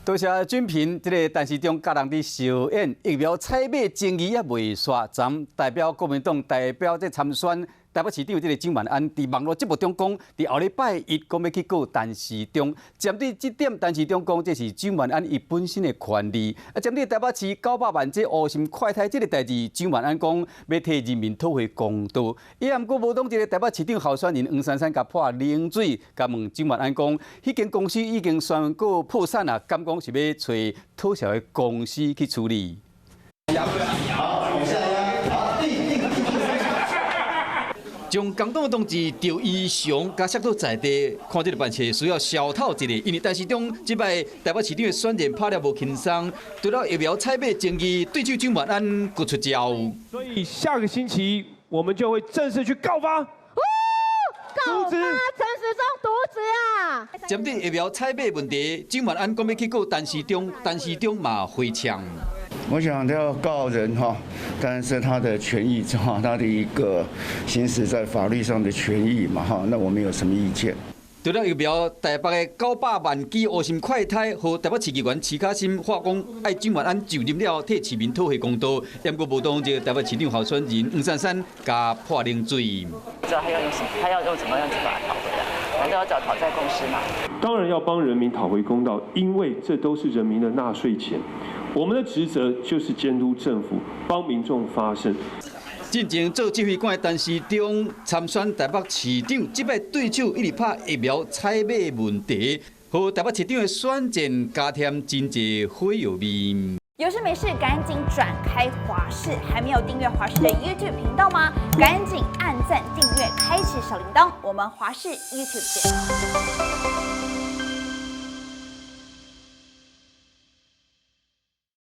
多謝俊平，這个陳時中佮人佇相演疫苗採買爭議猶未煞，昨代表國民黨代表這參選台北市長這个蔣萬安，佇網路節目中講，佇後禮拜一講欲去告陳時中。針對這點，陳時中講這是蔣萬安伊本身的權利。啊，針對台北市900萬這烏心快篩這个代誌，蔣萬安講欲替人民討回公道。伊毋過無擋這个台北市長候選人黃珊珊共潑冷水，共問蔣萬安講，彼間公司已經宣告破產啊，敢講是欲揣討數的公司去處理。好，往下壓，好，定定。將共黨的同志趙怡翔共摔倒在地，看這个辦事需要消透一下，因為陳時中這擺台北市長的選戰拍了無輕鬆，除了疫苗採買爭議，對手蔣萬安閣出招。所以下個星期我們就會正式去告發。告發陳時中瀆職啊！針對疫苗採買問題，蔣萬安講欲去告陳時中，陳時中嘛回嗆。我想要告人哈，但是他的權益哈，他的一個行使在法律上的權益嘛哈，那我們有什麼意見？除了疫苗，台北的900萬劑烏心快篩，予台北市議員徐卡心話講，愛蔣萬安就任了，替市民討回公道。毋過無擋這个台北市長候選人黃珊珊共潑冷水。不知道他要用什麼，他要用怎麼樣子把它討回來？難道要找討債公司嗎？當然要幫人民討回公道，因為這都是人民的納稅錢。我們的職責就是監督政府，幫民眾發聲。進前做指揮官的陳時中參選台北市長，這擺對手一直拍疫苗採買問題，予台北市長的選戰加添真濟火藥味。有事沒事趕緊轉開華視，還沒有訂閱華視的 YouTube 頻道嗎？趕緊按讚訂閱，開啟小鈴鐺。我們華視 YouTube 見。